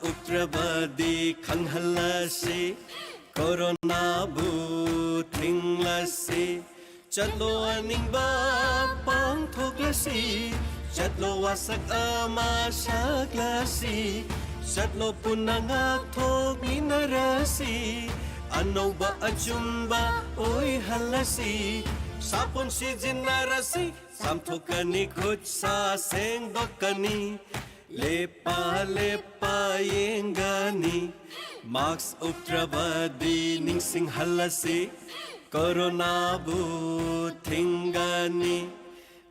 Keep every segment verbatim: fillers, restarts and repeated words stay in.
ꯎꯞꯇ꯭ꯔꯕꯗꯤ ꯈꯪꯍꯜꯂꯁꯤ, ꯀꯣꯔꯣꯅꯥꯕꯨ ꯊꯤꯡꯂꯁꯤ꯫ ꯆꯠꯂꯣ ꯑꯅꯤꯡꯕ ꯄꯥꯡꯊꯣꯛꯂꯁꯤ, ꯆꯠꯂꯣ ꯋꯥꯁꯛ ꯑꯃ ꯁꯛꯂꯁꯤ, ꯆꯠꯂꯣ ꯄꯨꯟꯅ ꯉꯥꯛꯊꯣꯛꯃꯤꯟꯅꯔꯁꯤ, ꯑꯅꯧꯕ ꯑꯆꯨꯝꯕ ꯑꯣꯏꯍꯜꯂꯁꯤ꯫ ꯁꯥꯄꯣꯟ ꯁꯤꯖꯤꯟꯅꯔꯁꯤ, ꯆꯥꯝꯊꯣꯛꯀꯅꯤ, ꯈꯨꯠ ꯁꯥ ꯁꯦꯡꯗꯣꯛꯀꯅꯤ, ꯂꯦꯞꯄ ꯂꯦꯞꯄ ꯌꯦꯡꯒꯅꯤ꯫ ꯃꯥꯛꯁ ꯎꯞꯇ꯭ꯔꯕꯗꯤ ꯅꯤꯡꯁꯤꯡꯍꯜꯂꯁꯤ, ꯀꯣꯔꯣꯅꯥꯕꯨ ꯊꯤꯡꯒꯅꯤ꯫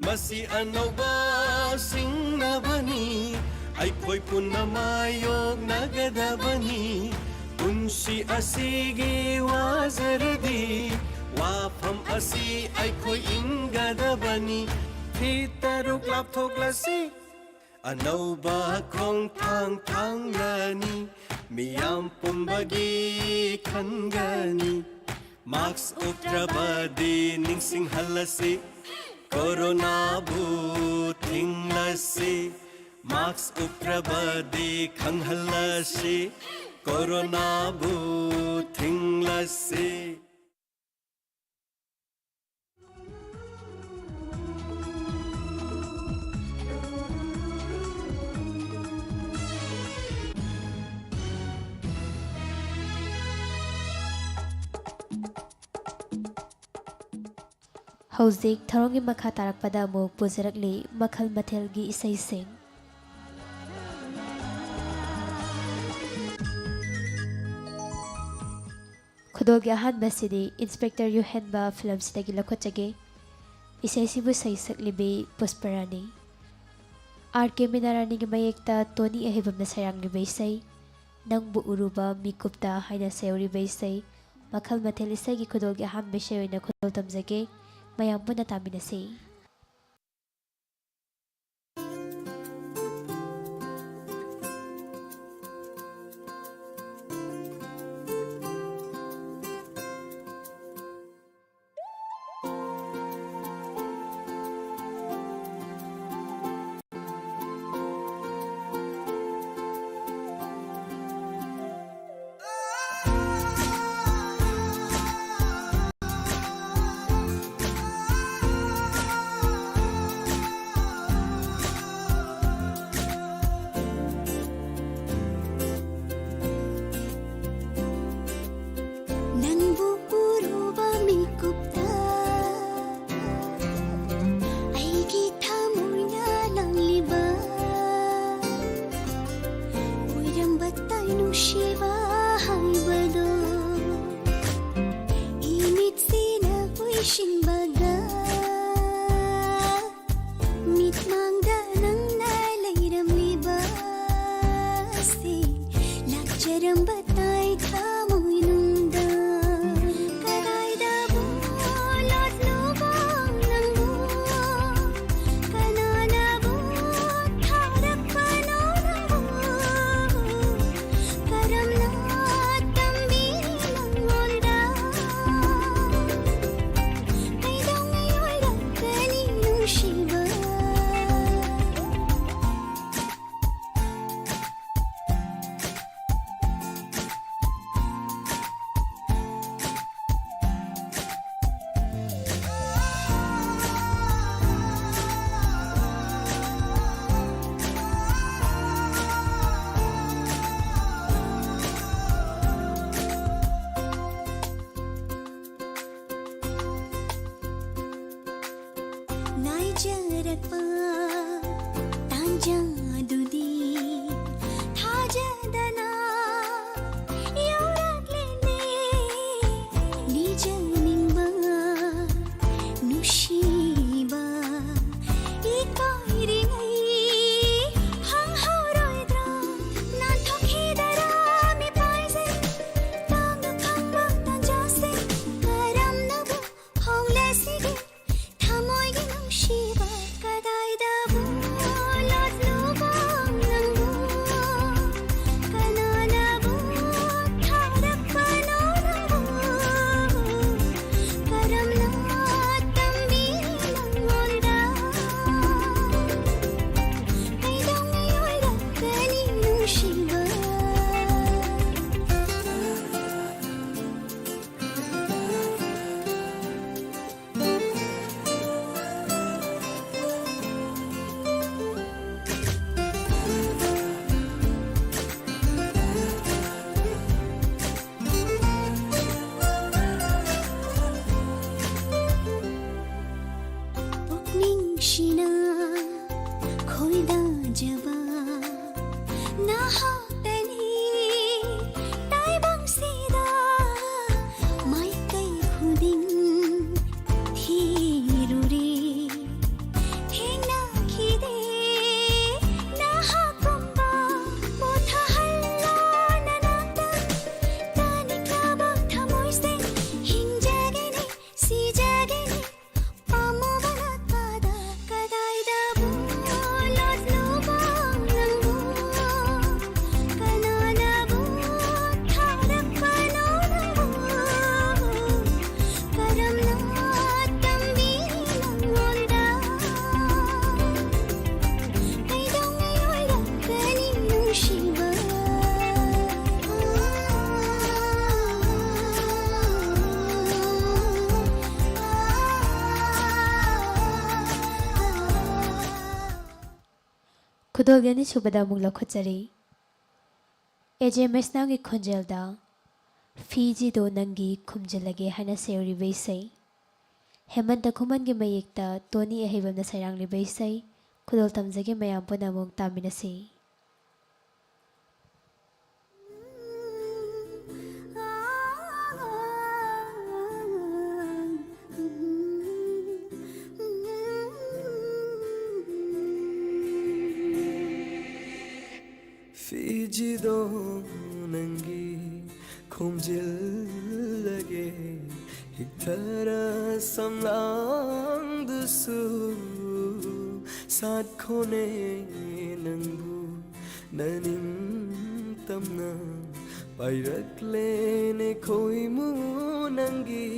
ꯃꯁꯤ ꯑꯅꯧꯕ ꯁꯤꯡꯅꯕꯅꯤ, ꯑꯩꯈꯣꯏ ꯄꯨꯟꯅ ꯃꯥꯌꯣꯛꯅꯒꯗꯕꯅꯤ꯫ ꯄꯨꯟꯁꯤ ꯑꯁꯤꯒꯤ ꯋꯥꯖꯔꯗꯤ ꯋꯥꯐꯝ ꯑꯁꯤ ꯑꯩꯈꯣꯏ ꯏꯟꯒꯗꯕꯅꯤ꯫ ꯐꯤꯠ ꯇꯔꯨꯛ ꯂꯥꯞꯊꯣꯛꯂꯁꯤ, ꯑꯅꯧꯕ ꯈꯣꯡꯊꯥꯡ ꯊꯥꯡꯂꯅꯤ, ꯃꯤꯌꯥꯝ ꯄꯨꯝꯕꯒꯤ ꯈꯟꯒꯅꯤ꯫ ꯃꯥꯛꯁ ꯎꯞꯇ꯭ꯔꯕꯗꯤ ꯅꯤꯡꯁꯤꯡꯍꯜꯂꯁꯤ, ꯀꯣꯔꯣꯅꯥꯕꯨ ꯊꯤꯡꯂꯁꯤ꯫ ꯃꯥꯛꯁ ꯎꯞꯇ꯭ꯔꯕꯗꯤ ꯈꯪꯍꯜꯂꯁꯤ, ꯀꯣꯔꯣꯅꯥꯕꯨ ꯊꯤꯡꯂꯁꯤ꯫ ꯍꯧꯖꯤꯛ ꯊꯧꯔꯝꯒꯤ ꯃꯈꯥ ꯇꯥꯔꯛꯄꯗ ꯑꯃꯨꯛ ꯄꯨꯖꯔꯛꯂꯤ ꯃꯈꯜ ꯃꯊꯦꯜꯒꯤ ꯏꯁꯩꯁꯤꯡ꯫ ꯈꯨꯗꯣꯜꯒꯤ ꯑꯍꯥꯟꯕꯁꯤꯗꯤ ꯏꯟꯁꯄꯦꯛꯇꯔ ꯌꯨꯍꯦꯟꯕ ꯐꯤꯂꯝꯁꯤꯗꯒꯤ ꯂꯧꯈꯠꯆꯒꯦ꯫ ꯏꯁꯩꯁꯤꯕꯨ ꯁꯩꯁꯛꯂꯤꯕꯤ ꯄꯨꯁꯄꯔꯥꯅꯤ꯫ ꯑꯥꯔ ꯀꯦ ꯃꯤꯅꯥꯔꯥꯅꯤꯒꯤ ꯃꯌꯦꯛꯇ ꯇꯣꯅꯤ ꯑꯍꯩꯕꯝꯅ ꯁꯩꯔꯥꯡꯂꯤꯕ ꯏꯁꯩ, ꯅꯪꯕꯨ ꯎꯔꯨꯕ ꯃꯤꯀꯨꯞꯇ ꯍꯥꯏꯅ ꯁꯩꯌꯧꯔꯤꯕ ꯏꯁꯩ, ꯃꯈꯜ ꯃꯊꯦꯜ ꯏꯁꯩꯒꯤ ꯈꯨꯗꯣꯜꯒꯤ ꯑꯍꯥꯟꯕ ꯏꯁꯩ ꯑꯣꯏꯅ ꯈꯨꯗꯣꯜ ꯇꯝꯖꯒꯦ꯫ ꯃꯌꯥꯝ ꯄꯨꯟꯅ ꯇꯥꯃꯤꯟꯅꯁꯤ꯫ ꯅꯨꯡꯁꯤꯕ ꯍꯥꯏꯕꯗꯣ ꯏꯃꯤꯠꯁꯤꯅ ꯎꯏꯁꯤꯟꯕꯒ ꯃꯤꯠꯃꯥꯡꯗ ꯅꯪꯅ ꯂꯩꯔꯝꯂꯤꯕꯁꯦ ꯂꯥꯛꯆꯔꯝꯕ ꯇꯥꯏ ꯊꯃꯣꯏꯅꯨꯡꯗ꯫ ꯀꯗꯥꯏꯗꯕꯨ ꯂꯣꯠꯂꯨꯕ ꯅꯪꯕꯨ? ꯀꯅꯥꯅꯕꯨ ꯊꯥꯔꯛꯄꯅꯣ ꯅꯪꯕꯨ? ꯀꯔꯝꯅ ꯇꯝꯕꯤ ꯅꯪꯉꯣꯟꯗ? ꯀꯩꯗꯧꯉꯩ ꯑꯣꯏꯔꯛꯀꯅꯤ ꯅꯨꯡꯁꯤꯕ? ꯅꯥꯏꯖꯔꯛꯄ ꯇꯥꯟꯖꯥ ꯑꯗꯨꯗꯤ ꯊꯥꯖꯗꯅ ꯌꯧꯔꯛꯂꯦꯅꯦ꯫ ꯅꯤꯖꯅꯤꯡꯕ ꯅꯨꯡꯁꯤꯕ ꯏꯀꯥꯏꯔꯤꯉꯩ ꯍꯪꯍꯧꯔꯣꯏꯗ꯭ꯔꯥ? ꯅꯥꯟꯊꯣꯛꯈꯤꯗꯔꯥ ꯃꯤꯄꯥꯏꯁꯦ? ꯇꯥꯡꯅ ꯐꯪꯕ ꯇꯥꯟꯖꯥꯁꯦ ꯀꯔꯝꯅꯕꯨ ꯍꯣꯡꯂꯁꯤꯒꯦ? ꯊꯃꯣꯏꯒꯤ ꯅꯨꯡꯁꯤꯕ ꯀꯗꯥꯏ ꯈꯨꯗꯣꯜꯒꯤ ꯑꯅꯤꯁꯨꯕꯗ ꯑꯃꯨꯛ ꯂꯧꯈꯠꯆꯔꯤ꯫ ꯑꯦ ꯖꯦ ꯃꯩꯁꯅꯥꯝꯒꯤ ꯈꯣꯟꯖꯦꯜꯗ "ꯐꯤꯖꯤꯗꯣ ꯅꯪꯒꯤ ꯈꯨꯝꯖꯤꯜꯂꯒꯦ" ꯍꯥꯏꯅ ꯁꯩꯌꯨꯔꯤꯕ ꯏꯁꯩ꯫ ꯍꯦꯃꯟꯇ ꯈꯨꯃꯟꯒꯤ ꯃꯌꯦꯛꯇ ꯇꯣꯅꯤ ꯑꯍꯩꯕꯝꯅ ꯁꯩꯔꯥꯡꯂꯤꯕ ꯏꯁꯩ꯫ ꯈꯨꯗꯣꯜ ꯇꯝꯖꯒꯦ, ꯃꯌꯥꯝ ꯄꯨꯟꯅ ꯑꯃꯨꯛ ꯇꯥꯃꯤꯟꯅꯁꯤ꯫ ꯐꯤꯖꯤꯗꯣ ꯅꯪꯒꯤ ꯈꯣꯝꯖꯤꯜꯂꯒꯦ, ꯍꯤꯛꯊꯔ ꯁꯝꯂꯥꯡꯗꯨꯁꯨ ꯁꯥꯠꯈꯣꯅꯦ ꯅꯪꯕꯨ ꯅꯅꯤꯡꯇꯝꯅ ꯄꯥꯏꯔꯛꯂꯦꯅꯦ ꯈꯣꯏꯃꯨ ꯅꯪꯒꯤ꯫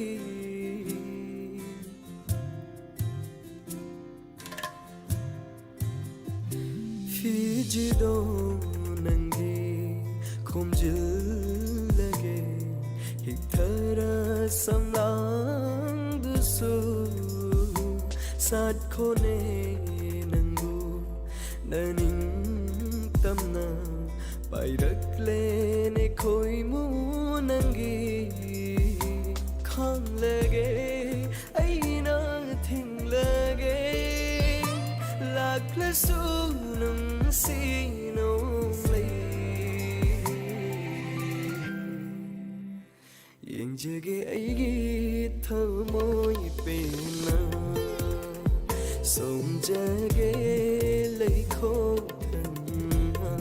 ꯐꯤꯖꯤꯗꯣ ꯅꯪꯒꯤ ꯈꯣꯝꯖꯤꯜꯂꯒꯦ, ꯍꯤꯛꯊꯔ ꯁꯝꯂꯥꯡꯗꯨꯁꯨ ꯁꯥꯠꯈꯣꯅꯦ ꯅꯪꯕꯨ ꯅꯅꯤꯡꯇꯝꯅ ꯄꯥꯏꯔꯛꯂꯦꯅꯦ ꯈꯣꯏꯃꯨ ꯅꯪꯒꯤ꯫ ꯈꯥꯡꯂꯒꯦ ꯑꯩꯅ ꯊꯤꯡꯂꯒꯦ, ꯂꯥꯛꯂꯁꯨ ꯅꯨꯡꯁꯤ ꯅꯣꯡꯂꯩ꯫ ꯌꯦꯡꯖꯒꯦ ꯑꯩꯒꯤ ꯊꯃꯣꯏ ꯄꯦꯟꯅ, ꯁꯣꯝꯖꯒꯦ ꯂꯩꯈꯣ ꯊꯟꯅ꯫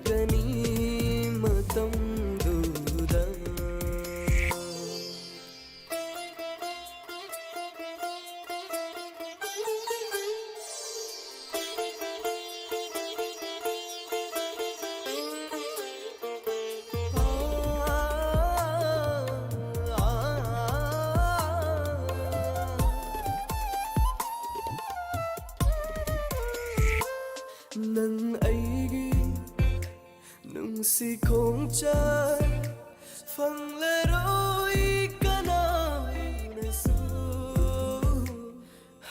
ꯀꯅꯤ ꯃꯇꯝꯗꯨꯗ꯫ ꯅꯪ ꯑꯩꯒꯤ ꯅꯨꯡꯁꯤ ꯈꯣꯡꯆꯠ ꯐꯪꯂꯔꯣꯏ ꯀꯅꯥꯅꯁꯨ꯫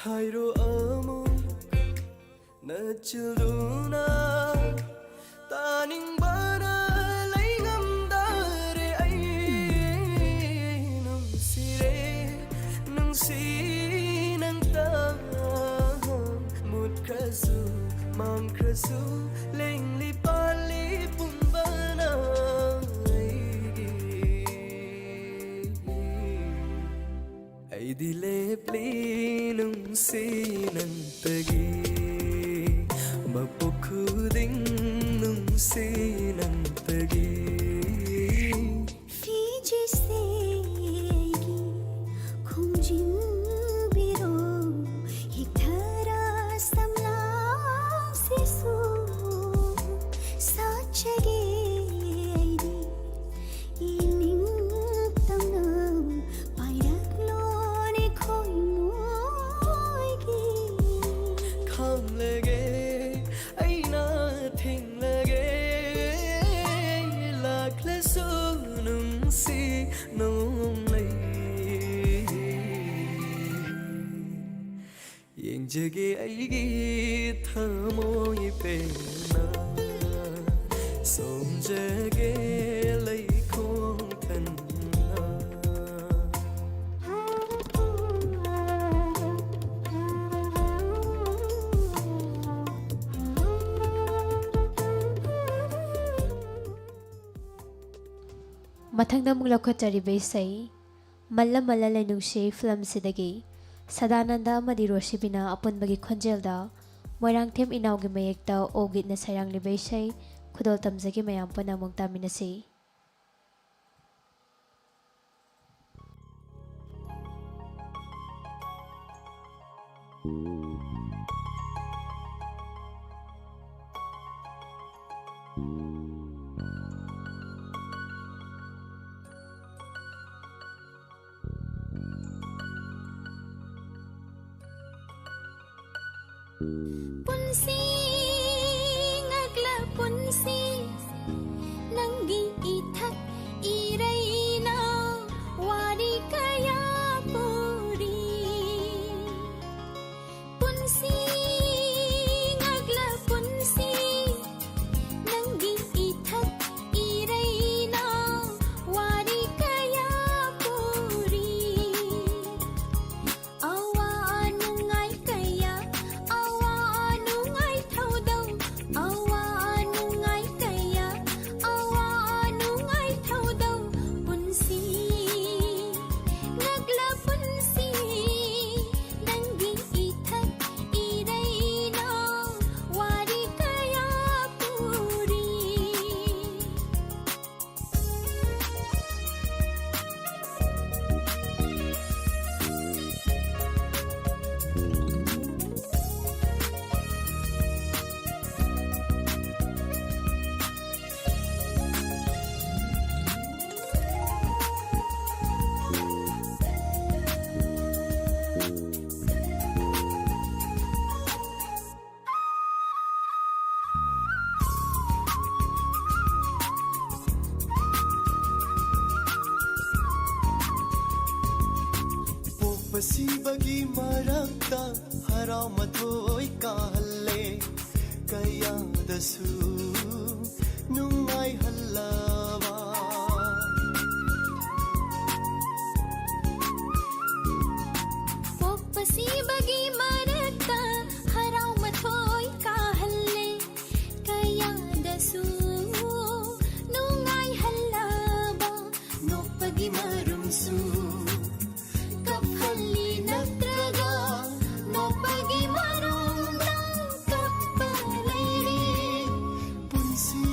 ꯍꯥꯏꯔꯣ ꯑꯃꯨꯛ ꯅꯆꯤꯜꯗꯨꯅ, ꯇꯥꯅꯤꯡꯕꯅ ꯂꯩꯉꯝꯗꯔꯦ ꯑꯩ꯫ ꯅꯨꯡꯁꯤꯔꯦ, ꯅꯨꯡꯁꯤ ꯅꯪꯇ꯫ ꯃꯨꯠꯈ꯭ꯔꯁꯨ, ꯃꯥꯡꯈ꯭ꯔꯁꯨ, ꯂꯦꯡꯂꯤ ꯄꯥꯜꯂꯤ ꯄꯨꯝꯕꯅ ꯑꯩꯒꯤ꯫ ꯑꯩꯗꯤ ꯂꯦꯞꯂꯤ ꯅꯨꯡꯁꯤ ꯅꯪꯇꯒꯤ, ꯃꯄꯣꯛ ꯈꯨꯗꯤꯡ ꯅꯨꯡꯁꯤ ꯅꯪꯇꯒꯤ꯫ ꯐꯤꯖꯤꯁꯦ ꯑꯩꯒꯤ ꯈꯣꯝꯖꯤꯟꯕꯤꯔꯣ, ꯍꯤꯛꯊꯔ ꯁꯝꯂꯥꯡꯁꯤꯁꯨ ꯁꯥꯠꯆꯒꯦ ꯑꯩꯗꯤ꯫ ꯏꯅꯤꯡꯇꯝꯅ ꯄꯥꯏꯔꯛꯂꯣꯅꯦ ꯈꯣꯏꯃꯣꯏꯒꯤ꯫ ꯈꯥꯝꯂꯒꯦ ꯑꯩꯅ ꯊꯤꯡꯂꯒꯦ, ꯂꯥꯛꯂꯁꯨ ꯅꯨꯡꯁꯤ ꯅꯣꯡꯂꯩ꯫ ꯌꯦꯡꯖꯒꯦ ꯑꯩꯒꯤ ꯊꯃꯣꯏ ꯄꯦꯟꯅ, ꯁꯣꯝꯖꯒꯦ ꯂꯩꯈꯣꯡ ꯊꯟꯅ꯫ ꯃꯊꯪꯗ ꯑꯃꯨꯛ ꯂꯧꯈꯠꯆꯔꯤꯕ ꯏꯁꯩ ꯃꯜꯂ ꯃꯜꯂ ꯂꯩꯅꯨꯡꯁꯤ ꯐꯤꯂꯝꯁꯤꯗꯒꯤ ꯁꯗꯥꯅꯟꯗ ꯑꯃꯗꯤ ꯔꯣꯁꯤꯕꯤꯅꯥ ꯑꯄꯨꯟꯕꯒꯤ ꯈꯣꯟꯖꯦꯜꯗ ꯃꯣꯏꯔꯥꯡꯊꯦꯝ ꯏꯅꯥꯎꯒꯤ ꯃꯌꯦꯛꯇ ꯑꯣꯒꯤꯠꯅ ꯁꯩꯔꯥꯡꯂꯤꯕ ꯏꯁꯩ ꯈꯨꯗꯣꯜ ꯇꯝꯖꯒꯦ꯫ ꯃꯌꯥꯝ ꯄꯨꯟꯅ ꯑꯃꯨꯛ ꯇꯥꯃꯤꯟꯅꯁꯤ꯫ ꯄꯨꯟꯁꯤ ꯉꯛꯂ ꯄꯨꯟꯁꯤ ꯅꯪꯒꯤ ꯏꯊꯛ ꯏꯔꯩꯅ ꯋꯥꯔꯤ ꯀꯌꯥ ꯄꯨꯔꯤ꯫ ꯄꯨꯟꯁꯤ ꯉꯛꯂ ꯄꯨꯟꯁꯤ ꯅꯪꯒꯤ ꯏꯊꯛ ꯏꯔꯩꯅ ꯋꯥꯔꯤ ꯀꯌꯥ ꯄꯨꯔꯤ꯫ ꯑꯋꯥ ꯅꯨꯡꯉꯥꯏ ꯀꯌꯥ, ꯑꯋꯥ ꯅꯨꯡꯉꯥꯏ ꯊꯧꯗꯧ, ꯑꯋꯥ ꯅꯨꯡꯉꯥꯏ ꯀꯌꯥ, ꯑꯋꯥ ꯅꯨꯡꯉꯥꯏ ꯊꯧꯗꯧ ꯄꯨꯟꯁꯤ ꯉꯛꯂ ꯄꯨꯟꯁꯤ ꯅꯪꯒꯤ ꯏꯊꯛ ꯏꯔꯩꯅ ꯋꯥꯔꯤ ꯀꯌꯥ ꯄꯨꯔꯤ꯫ ꯄꯣꯛꯄ ꯁꯤꯕꯒꯤ ꯃꯔꯛꯇ ꯍꯔꯥꯎ ꯃꯊꯣꯏ ꯀꯥꯍꯜꯂꯦ꯫ ꯀꯌꯥꯗꯁꯨ ꯅꯨꯡꯉꯥꯏꯍꯜꯂꯕ꯫ ꯄꯣꯛꯄ ꯁꯤꯕꯒꯤ ꯃꯔꯛꯇ ꯍꯔꯥꯎ ꯃꯊꯣꯏ ꯀꯥꯍꯜꯂꯦ꯫ ꯀꯌꯥꯗꯁꯨ ꯅꯨꯡꯉꯥꯏꯍꯜꯂꯕ꯫ ꯅꯣꯛꯄꯒꯤ ꯃꯔꯨꯝꯁꯨ ꯀꯞꯍꯜꯂꯤ ꯅꯠꯇ꯭ꯔꯒ ꯅꯣꯛꯄꯒꯤ ꯃꯔꯨꯝꯗ ꯀꯞꯄ ꯂꯩꯔꯤ꯫ ꯄꯨꯟꯁꯤ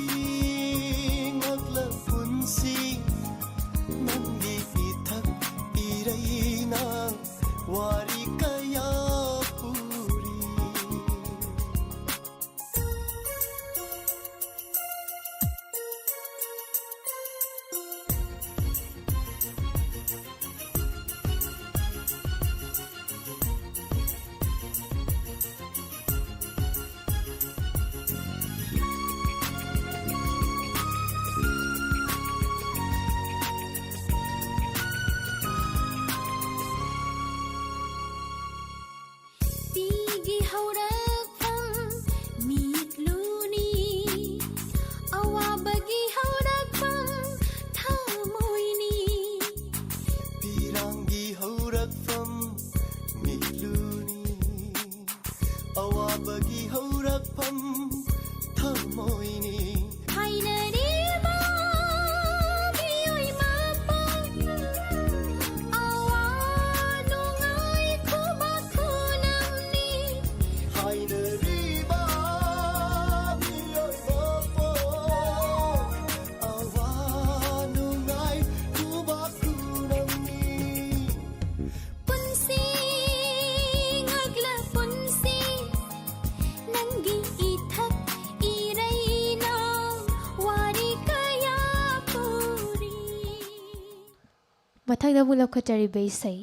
ꯃꯊꯪꯗ ꯑꯃꯨꯛ ꯂꯧꯈꯠꯆꯔꯤꯕ ꯏꯁꯩ,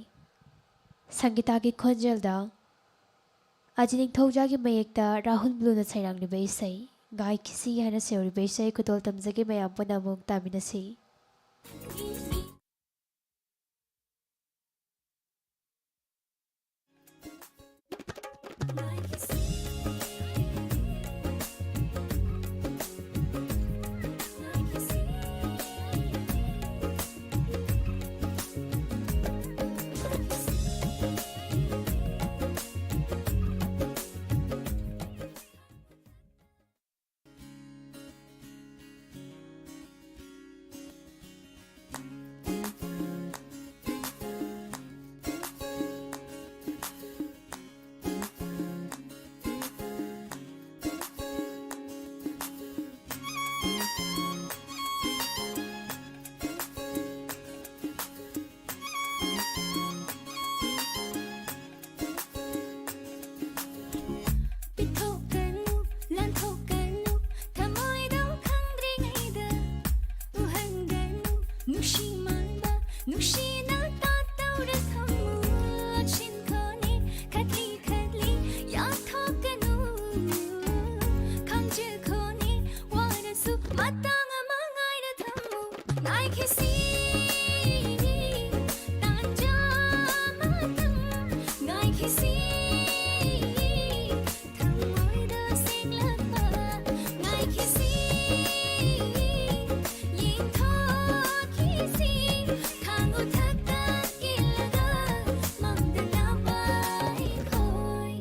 ꯁꯪꯒꯤꯇꯥꯒꯤ ꯈꯣꯟꯖꯦꯜꯗ ꯑꯖꯤ ꯅꯤꯡꯊꯧꯖꯥꯒꯤ ꯃꯌꯦꯛꯇ ꯔꯥꯍꯨꯜ ꯕ꯭ꯂꯨꯅ ꯁꯩꯔꯥꯡꯂꯤꯕ ꯏꯁꯩ ꯉꯥꯏꯈꯤꯁꯤ ꯍꯥꯏꯅ ꯁꯩꯍꯧꯔꯤꯕ ꯏꯁꯩ ꯈꯨꯗꯣꯜ ꯇꯝꯖꯒꯦ꯫ ꯃꯌꯥꯝ ꯄꯨꯟꯅ ꯑꯃꯨꯛ ꯇꯥꯃꯤꯟꯅꯁꯤ꯫ ꯄꯤꯊꯣꯛꯀꯅꯨ, ꯂꯥꯟꯊꯣꯛꯀꯅꯨ, ꯊꯃꯣꯏꯗꯣ ꯈꯪꯗ꯭ꯔꯤꯉꯩꯗ꯫ ꯎꯍꯟꯒꯅꯨ, ꯅꯨꯡꯁꯤ ꯃꯥꯟꯕ, ꯅꯨꯡꯁꯤꯅ ꯇꯥꯠꯇꯧꯔ ꯊꯝꯃꯨ꯫ ꯂꯣꯠꯁꯤꯟꯈꯣꯅꯦ, ꯈꯠꯂꯤ ꯈꯠꯂꯤ, ꯌꯥꯊꯣꯛꯀꯅꯨ꯫ ꯈꯪꯖꯈꯣꯅꯦ, ꯋꯥꯔꯁꯨ ꯃꯇꯥꯡ ꯑꯃ ꯉꯥꯏꯔ ꯊꯝꯃꯨ꯫ ꯉꯥꯏꯈꯤꯁꯤ, ꯇꯥꯟꯖꯥ ꯑꯃꯇꯪ ꯉꯥꯏꯈꯤꯁꯤ꯫ ꯊꯃꯣꯏꯗ ꯁꯦꯡꯂꯛꯄ ꯉꯥꯏꯈꯤꯁꯤ꯫ ꯌꯦꯡꯊꯣꯛꯈꯤꯁꯤ, ꯈꯥꯡꯉꯨ ꯊꯛꯇ ꯀꯤꯜꯂꯒ ꯃꯪꯗꯅꯕ ꯑꯩꯈꯣꯏ꯫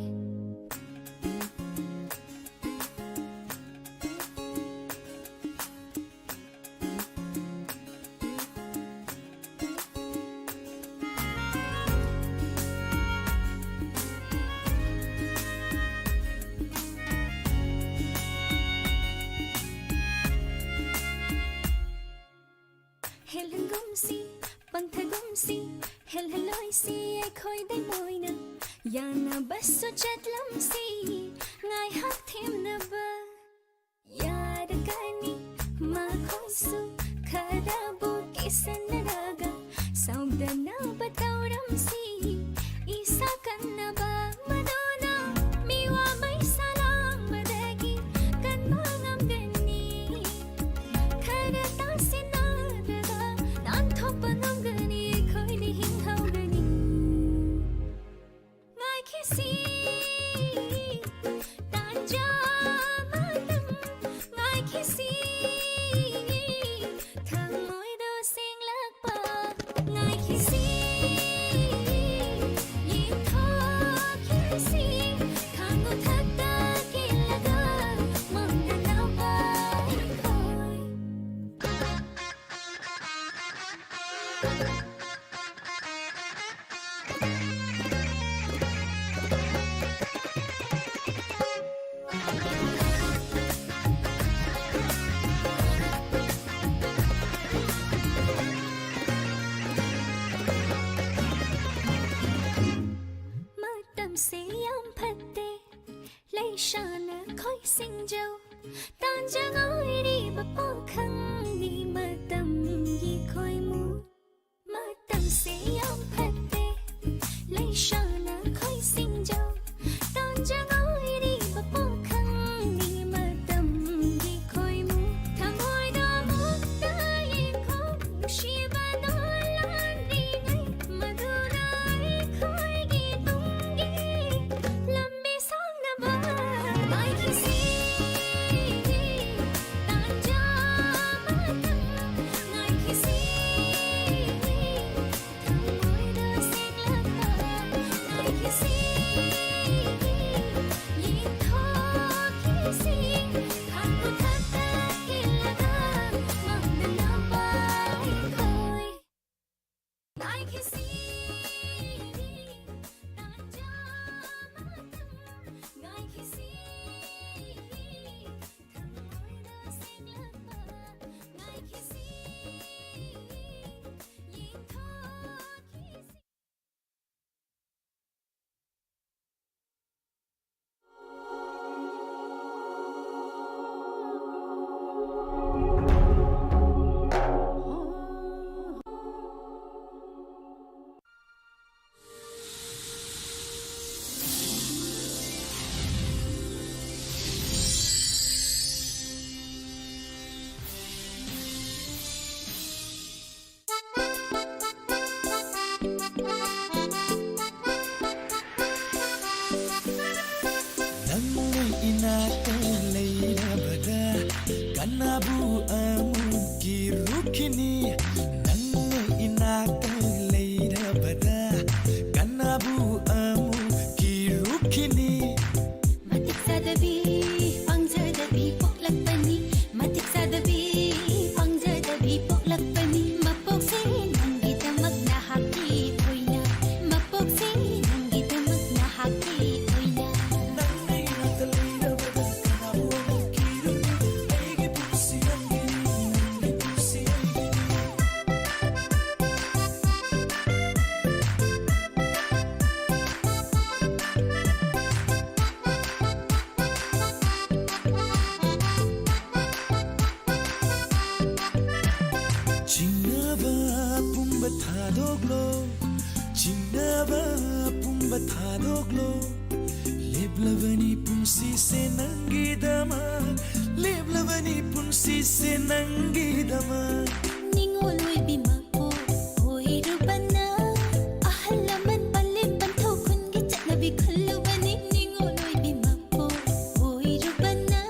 ꯍꯦꯜꯍꯟꯒꯨꯝꯁꯤ, ꯄꯪꯊꯒꯨꯝꯁꯤ, ꯍꯦꯜꯍꯜꯂꯣꯏꯁꯤ ꯑꯩꯈꯣꯏꯗꯩ ꯃꯣꯏꯅ꯫ ꯌꯥꯅꯕꯁꯨ ꯆꯠꯂꯝꯁꯤ, ꯉꯥꯏꯍꯥꯛ ꯊꯦꯝꯅꯕ꯫ ꯌꯥꯔꯒꯅꯤ ꯃꯈꯣꯏꯁꯨ ꯈꯔꯕꯨ ꯀꯤꯁꯟꯅꯔꯒ, ꯁꯥꯎ ꯏꯁꯥꯅ ꯈꯣꯏꯁꯤꯡꯖꯧ꯫ ꯇꯥꯟꯖꯥ ꯉꯥꯏꯔꯤꯕ ꯄꯥꯈꯪꯒꯤ ꯃꯇꯝꯒꯤ ꯈꯣꯏꯃꯨ꯫ ꯃꯇꯝꯁꯦ ꯌꯥꯝ ꯐꯠꯇꯦ꯫ ꯂꯩꯁꯥꯅ ꯈꯣꯏꯁꯤꯡꯖꯧ꯫ ꯇꯥꯟꯖꯥ ꯉꯥꯏꯔꯤꯕ ꯄꯥꯈꯪꯒꯤ ꯃꯇꯝꯒꯤ ꯈꯣꯏꯃꯨ꯫ ꯊꯃꯣꯏꯗ ꯑꯃꯨꯛꯇ ꯌꯦꯡꯈꯣ꯫ ꯅꯨꯡꯁꯤꯕꯗꯣ ꯂꯥꯟꯗ꯭ꯔꯤꯉꯩ꯫ ꯃꯗꯨꯅ ꯑꯩꯈꯣꯏꯒꯤ ꯇꯨꯡꯒꯤ ꯂꯝꯕꯤ ꯁꯥꯡꯅꯕ ꯉꯥꯏꯈꯤꯁꯤ꯫ ꯇꯥꯟꯖꯥ ꯑꯃꯇꯪ ꯉꯥꯏꯈꯤꯁꯤ꯫ ꯊꯃꯣꯏꯗ ꯁꯦꯡꯂꯛꯄ ꯉꯥꯏꯈꯤꯁꯤ꯫ ꯌꯦꯡꯊꯣꯛꯈꯤꯁꯤ꯫ ꯈꯥꯛꯄ ꯈꯛꯇ ꯏꯜꯂꯒ ꯃꯥꯡꯗꯅꯕ ꯑꯩꯈꯣꯏ꯫ ꯉꯥꯏꯈꯤꯁꯤ, ꯇꯥꯟꯖꯥ ꯑꯃꯇꯪ ꯉꯥꯏꯈꯤꯁꯤ, ꯊꯃꯣꯏꯗ ꯁꯦꯡꯂꯛꯄ ꯉꯥꯏꯈꯤꯁꯤ, ꯌꯦꯡꯊꯣꯛꯈꯤꯁꯤ꯫ ꯅꯪꯅ ꯏꯅꯥꯛꯇ ꯂꯩꯔꯕꯗ ꯀꯅꯥꯕꯨ ꯑꯃꯨꯛ ꯀꯤꯔꯨꯈꯤꯅꯤ? ꯅꯪꯅ ꯏꯅꯥꯛꯇ ꯂꯩꯔꯕꯗ ꯀꯅꯥꯕꯨ ꯑꯃꯨꯛ ꯀꯤꯔꯨꯈꯤꯅꯤ? ꯃꯇꯤꯛ ꯆꯥꯗꯕꯤ, ꯄꯪꯖꯗꯕꯤ ꯄꯣꯛꯂꯛꯄꯅꯤ꯫ ꯃꯇꯤꯛ ꯆꯥꯗꯕꯤ, ꯄꯪꯖꯗꯕꯤ ꯄꯣꯛꯂꯛꯄꯅꯤ꯫ ꯃꯄꯣꯛꯁꯦ ꯅꯪꯒꯤꯗꯃꯛ ꯅꯍꯥꯛꯀꯤ ꯑꯣꯏꯅ꯫ ꯃꯄꯣꯛꯁꯦ ꯅꯪꯒꯤꯗꯃꯛ ꯅꯍꯥꯛꯀꯤ ꯑꯣꯏꯅ꯫ ꯅꯪꯅ ꯏꯅꯥꯛꯇ ꯂꯩꯔꯕꯗ ꯀꯅꯥꯕꯨ ꯑꯃꯨꯛ ꯀꯤꯔꯨꯅꯤ? ꯑꯩꯒꯤ ꯄꯨꯟꯁꯤ ꯅꯪꯒꯤꯅꯤ, ꯅꯪꯒꯤ ꯄꯨꯟꯁꯤ ꯑꯩꯒꯤꯅꯤ꯫ ꯊꯥꯗꯣꯛꯂꯣ, ꯆꯤꯡꯅꯕ ꯄꯨꯝꯕ ꯊꯥꯗꯣꯛꯂꯣ꯫ ꯂꯦꯞꯂꯕꯅꯤ ꯄꯨꯟꯁꯤꯁꯦ ꯅꯪꯒꯤꯗꯃꯛ, ꯂꯦꯞꯂꯕꯅꯤ ꯄꯨꯟꯁꯤꯁꯦ ꯅꯪꯒꯤꯗꯃꯛ꯫ ꯅꯤꯉꯣꯜ ꯑꯣꯏꯕꯤ ꯃꯄꯣꯛ ꯑꯣꯏꯔꯨꯕꯅ, ꯑꯍꯜ ꯂꯃꯟ ꯄꯂꯦꯝ ꯄꯟꯊꯧ ꯈꯨꯟꯒꯤ ꯆꯠꯅꯕꯤ ꯈꯜꯂꯨꯕꯅꯤ꯫ ꯅꯤꯉꯣꯜ ꯑꯣꯏꯕꯤ ꯃꯄꯣꯛ ꯑꯣꯏꯔꯨꯕꯅ,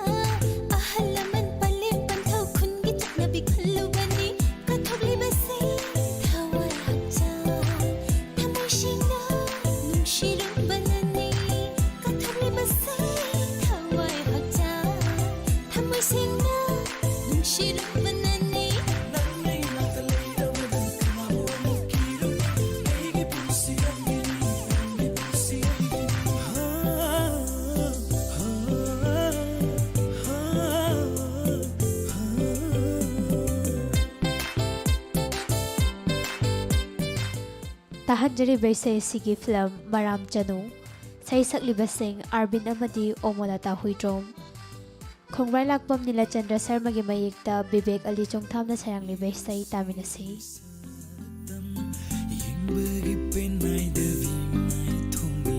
ꯑꯍꯜ ꯂꯃꯟ ꯄꯂꯦꯝ ꯄꯟꯊꯧ ꯈꯨꯟꯒꯤ ꯆꯠꯅꯕꯤ ꯈꯜꯂꯨꯕꯅꯤ꯫ ꯀꯠꯊꯣꯛꯂꯤꯕꯁꯦ ꯊꯋꯥꯏ ꯍꯛꯆꯥꯡ, ꯊꯃꯣꯏ ꯁꯦꯡꯅ ꯅꯨꯡꯁꯤꯔꯨꯕꯅꯅꯤ꯫ ꯀꯠꯊꯣꯛꯂꯤꯕꯁꯦ ꯊꯋꯥꯏ ꯍꯛꯆꯥꯡ, ꯊꯃꯣꯏ ꯁꯦꯡꯅ ꯅꯨꯡꯁꯤꯔꯨꯕꯅꯅꯤ꯫ ꯅꯪꯅ ꯏꯅꯥꯛꯇ ꯂꯩꯔꯕꯗ ꯀꯅꯥꯕꯨ ꯑꯃꯨꯛ ꯀꯤꯔꯨꯅꯤ? ꯑꯩꯒꯤ ꯄꯨꯟꯁꯤ ꯅꯪꯒꯤꯅꯤ, ꯅꯪꯒꯤ ꯄꯨꯟꯁꯤ ꯑꯩꯒꯤꯅꯤ꯫ ꯍꯥ, ꯍꯥ, ꯍꯥ, ꯍꯥ, ꯍꯥ꯫ ꯇꯥꯍꯟꯖꯔꯤꯕ ꯏꯁꯩ ꯑꯁꯤꯒꯤ ꯐꯤꯂꯝ ꯃꯔꯥꯝ ꯆꯅꯨ꯫ ꯏꯁꯩ ꯁꯛꯂꯤꯕꯁꯤꯡ ꯑꯥꯔꯕꯤꯟ ꯑꯃꯗꯤ ꯑꯣꯃꯣꯂꯥꯇꯥ ꯍꯨꯏꯗ꯭ꯔꯣꯝ꯫ ꯈꯣꯡꯕ꯭ꯔꯥꯏ ꯂꯥꯛꯄꯝ ꯅꯤꯂꯆꯟꯗ꯭ꯔ ꯁꯔꯃꯒꯤ ꯃꯌꯦꯛꯇ ꯕꯤꯕꯦꯛ ꯑꯂꯤ ꯆꯣꯡꯊꯥꯝꯅ ꯁꯩꯔꯥꯡꯂꯤꯕ ꯏꯁꯩ ꯇꯥꯃꯤꯟꯅꯁꯤ꯫ ꯌꯦꯡꯕꯒꯤ ꯄꯦꯟ ꯅꯥꯏꯗꯕꯤ ꯃꯥꯏꯊꯣꯡꯅꯤ,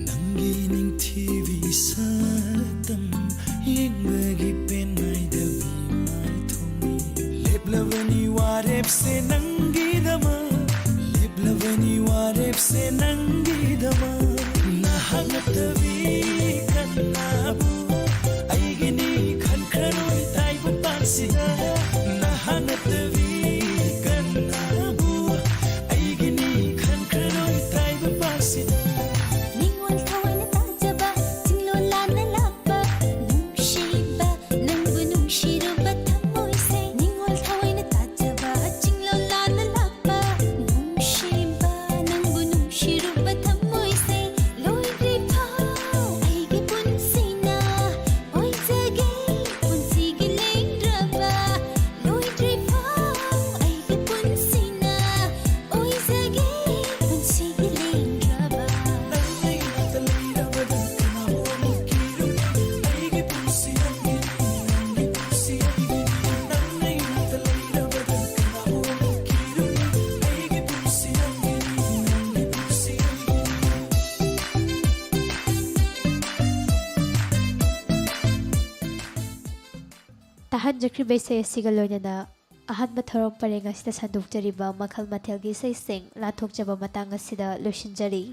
ꯅꯪꯒꯤ ꯅꯤꯡꯊꯤꯕꯤ ꯁꯛꯇꯝ꯫ ꯌꯦꯡꯕꯒꯤ ꯄꯦꯟ ꯅꯥꯏꯗꯕꯤ ꯃꯥꯏꯊꯣꯡꯅꯤ, ꯂꯦꯞꯂꯕꯅꯤ ꯋꯥꯔꯦꯞꯁꯦ ꯅꯪꯒꯤꯗꯃꯛ, ꯂꯦꯞꯂꯕꯅꯤ ꯋꯥꯔꯦꯞꯁꯦ ꯅꯪꯒꯤꯗꯃꯛ꯫ ꯅꯍꯥꯛ ꯅꯠꯇꯕꯤ ꯀꯅꯥꯕꯨ ꯑꯩꯒꯤꯅꯤ ꯈꯟꯈ꯭ꯔꯔꯣꯏ ꯇꯥꯏꯕꯪꯄꯥꯟꯁꯤꯗ꯫ ꯅꯍꯥꯛ ꯅꯠꯇꯕꯤ ꯀꯅꯥꯕꯨ ꯑꯩꯒꯤꯅꯤ ꯈꯟꯈ꯭ꯔꯔꯣꯏ ꯇꯥꯏꯕꯪꯄꯥꯟꯁꯤꯗ꯫ ꯅꯤꯉꯣꯜ ꯊꯋꯥꯏꯅ ꯇꯥꯖꯕ, ꯆꯤꯡꯂꯣꯜ ꯂꯥꯟꯅ ꯂꯥꯛꯄ, ꯅꯨꯡꯁꯤꯕ, ꯅꯪꯕꯨ ꯅꯨꯡꯁꯤꯔꯨꯕ ꯊꯃꯣꯏꯁꯦ꯫ ꯅꯤꯉꯣꯜ ꯊꯋꯥꯏꯅ ꯇꯥꯖꯕ, ꯆꯤꯡꯂꯣꯜ ꯂꯥꯟꯅ ꯂꯥꯛꯄ, ꯅꯨꯡꯁꯤꯕ, ꯅꯪꯕꯨ ꯅꯨꯡꯁꯤꯔꯨꯕ ꯊꯃꯣꯏꯁꯦ꯫ ꯂꯣꯏꯗ꯭ꯔꯤꯐꯥꯎ ꯑꯩꯒꯤ ꯄꯨꯟꯁꯤꯅ ꯑꯣꯏꯖꯒꯦ, ꯄꯨꯟꯁꯤꯒꯤ ꯂꯦꯡꯗ꯭ꯔꯕ ꯇꯥꯍꯟꯖꯈ꯭ꯔꯤꯕ ꯏꯁꯩ ꯑꯁꯤꯒ ꯂꯣꯏꯅꯅ ꯑꯍꯥꯟꯕ ꯊꯧꯔꯝ ꯄꯔꯦꯡ ꯑꯁꯤꯗ ꯁꯟꯗꯣꯛꯆꯔꯤꯕ ꯃꯈꯜ ꯃꯊꯦꯜꯒꯤ ꯏꯁꯩꯁꯤꯡ ꯂꯥꯟꯊꯣꯛꯆꯕ ꯃꯇꯥꯡ ꯑꯁꯤꯗ ꯂꯣꯏꯁꯤꯟꯖꯔꯤ꯫